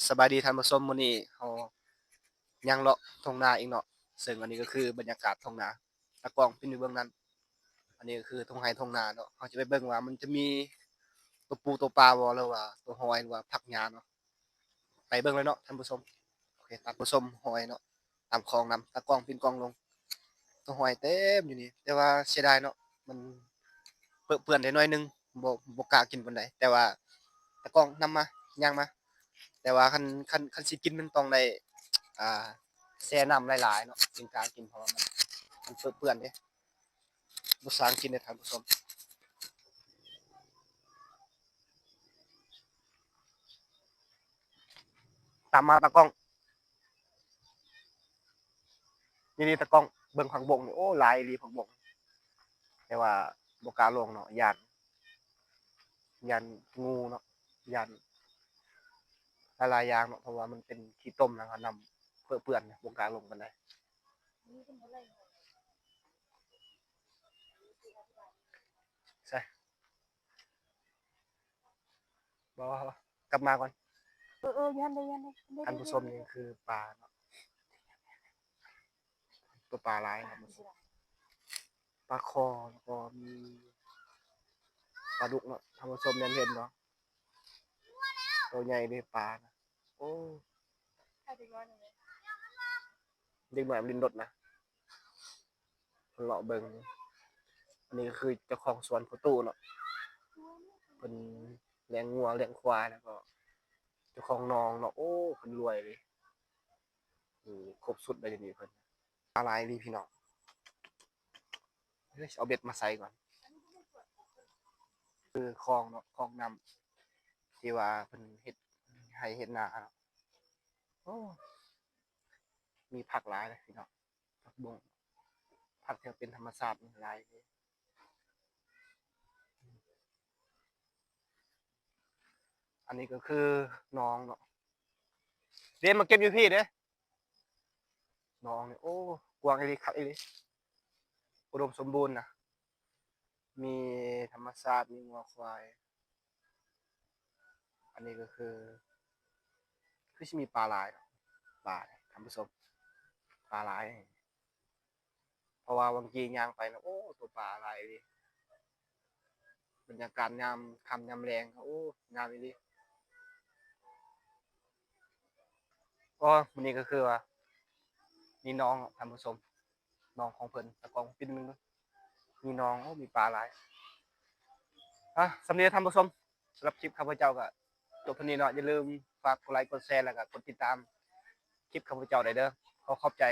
ສະບາຍດີທ່ານຜູ້ຊົມ, ມື້ນີ້ເຮົາຍັງເລາະທົ່ງນາອີກເນາະ, ເຊິ່ງອັນນີ້ກໍຄືບັນຍາກາດທົ່ງນາ, ຕາກ້ອງປິ່ນໄປເບິ່ງນັ້ນ, ອັນນີ້ກໍຄືທົ່ງໄຮ່ທົ່ງນາເນາະ. ເຮົາຈະໄປເບິ່ງວ່າມັນຈະມີຕົວປູຕົວປາບໍ່ ຫຼືວ່າຕົວຫອຍ ຫຼືວ່າຜັກຫຍ້າເນາະ. ໄປເບິ່ງເລີຍເນາະທ່ານຜູ້ຊົມ. ໂອເຄ ທ່ານຜູ້ຊົມ, ຫອຍເນາະ ຕາມຄອງນຳ, ຕາກ້ອງປິ່ນກ້ອງລົງ. ຕົວຫອຍເຕັມຢູ່ນີ້, ແຕ່ວ່າເສຍດາຍເນາະ ມັນເປິເປື້ອນໄດ້ໜ້ອຍໜຶ່ງ, ບໍ່ ບໍ່ກ້າກິນປານໃດ. ແຕ່ວ່າຕາກ້ອງນຳມາ ຍ່າງມາ, ແຕ່ວ່າຄັນ ຄັນ ຄັນຊິກິນມັນຕ້ອງໄດ້ ອ່າ ແຊ່ນ້ຳຫຼາຍໆເນາະ ຈຶ່ງກ້າກິນ, ເພາະວ່າມັນ ມັນເປິເປື້ອນເດ້, ບໍ່ຊ່າງກິນເດ້ທ່ານຜູ້ຊົມ. ຕາມມາຕາກ້ອງ. ນີ້ ນີ້ຕາກ້ອງ ເບິ່ງຜັກບົ້ງນີ້, ໂອ້ ຫຼາຍອີ່ຫຼີຜັກບົ້ງ, ແຕ່ວ່າບໍ່ກ້າລອງເນາະ, ຢ້ານ ຢ້ານງູເນາະ, ຢ້ານຫຼາຍໆຢ່າງເນາະ, ເພາະວ່າມັນເປັນຂີ້ຕົມ ແລ້ວກໍນ້ຳເປິເປື້ອນ, ບໍ່ກ້າລົງປານໃດ. ໃສ່ ບໍ່ ກັບມາກ່ອນ. ເອີ ເອີ ຢູ່ຫັ້ນເດ້ ຢູ່ຫັ້ນເດ້ ທ່ານຜູ້ຊົມ, ນີ້ຄືປາເນາະ, ຕົວປາຫຼາຍທ່ານຜູ້ຊົມ, ປາຄໍ ແລ້ວກໍມີປາດຸກເນາະ ທ່ານຜູ້ຊົມ, ແມ່ນເຫັນບໍ່? ໂຕໃຫຍ່ເດ້ປານະ. ໂອ້ ເດັກນ້ອຍຫຼິ້ນລົດນະ. ເພິ່ນເລາະເບິ່ງ. ອັນນີ້ກໍຄືເຈົ້າຂອງສວນພໍ່ຕູ້ເນາະ, ເພິ່ນລ້ຽງງົວລ້ຽງຄວາຍ, ແລ້ວກໍເຈົ້າຂອງໜອງເນາະ. ໂອ້ ເພິ່ນລວຍເລີຍ, ເອີ ຄົບຊຸດເລີຍດຽວນີ້ເພິ່ນ. ປາຫຼາຍອີ່ຫຼີພີ່ນ້ອງ, ເອີ ຊິເອົາເບັດມາໃສ່ກ່ອນ. ຄືຄອງເນາະ, ຄອງນ້ຳທີ່ວ່າເພິ່ນເຮັດໄຮ່ເຮັດນາເນາະ. ໂອ້ ມີຜັກຫຼາຍເລີຍພີ່ນ້ອງ, ຜັກບົ້ງ, ຜັກທີ່ເປັນທຳມະຊາດນີ້ຫຼາຍເລີຍ. ອັນນີ້ກໍຄືໜອງເນາະ, ເດ້ ມາເກັບຢູ່ພີ້ເດ້. ໜອງນີ້ ໂອ້ ກວ້າງອີ່ຫຼີ ຄັກອີ່ຫຼີ, ອຸດົມສົມບູນນະ, ມີທຳມະຊາດ ມີງົວຄວາຍ. ອັນນີ້ກໍຄື ຄືຊິມີປາຫຼາຍເນາະ, ປາ ທ່ານຜູ້ຊົມ, ປາຫຼາຍ. ເພາະວ່າຫວ່າງກີ້ຍ່າງໄປນະ, ໂອ້ ຕົວປາຫຼາຍອີ່ຫຼີ. ບັນຍາກາດຍາມຄ່ຳຍາມແລງ ໂອ້ ງາມອີ່ຫຼີ. ກໍມື້ນີ້ກໍຄືວ່າມີໜອງເນາະທ່ານຜູ້ຊົມ, ໜອງຂອງເພິ່ນ, ຕາກ້ອງປິດໜຶ່ງເບິ່ງ, ມີໜອງ, ໂອ້ ມີປາຫຼາຍ. ອ່ະ ສ່ຳນີ້ທ່ານຜູ້ຊົມ, ສຳລັບຄລິບຂ້າພະເຈົ້າກໍຈົບເທົ່ານີ້ເນາະ. ຢ່າລືມຝາກກົດໄລກ໌ ກົດແຊ ແລ້ວກໍກົດຕິດຕາມຄລິບຂ້າພະເຈົ້າໄດ້ເດີ້. ຂໍຂອບໃຈ.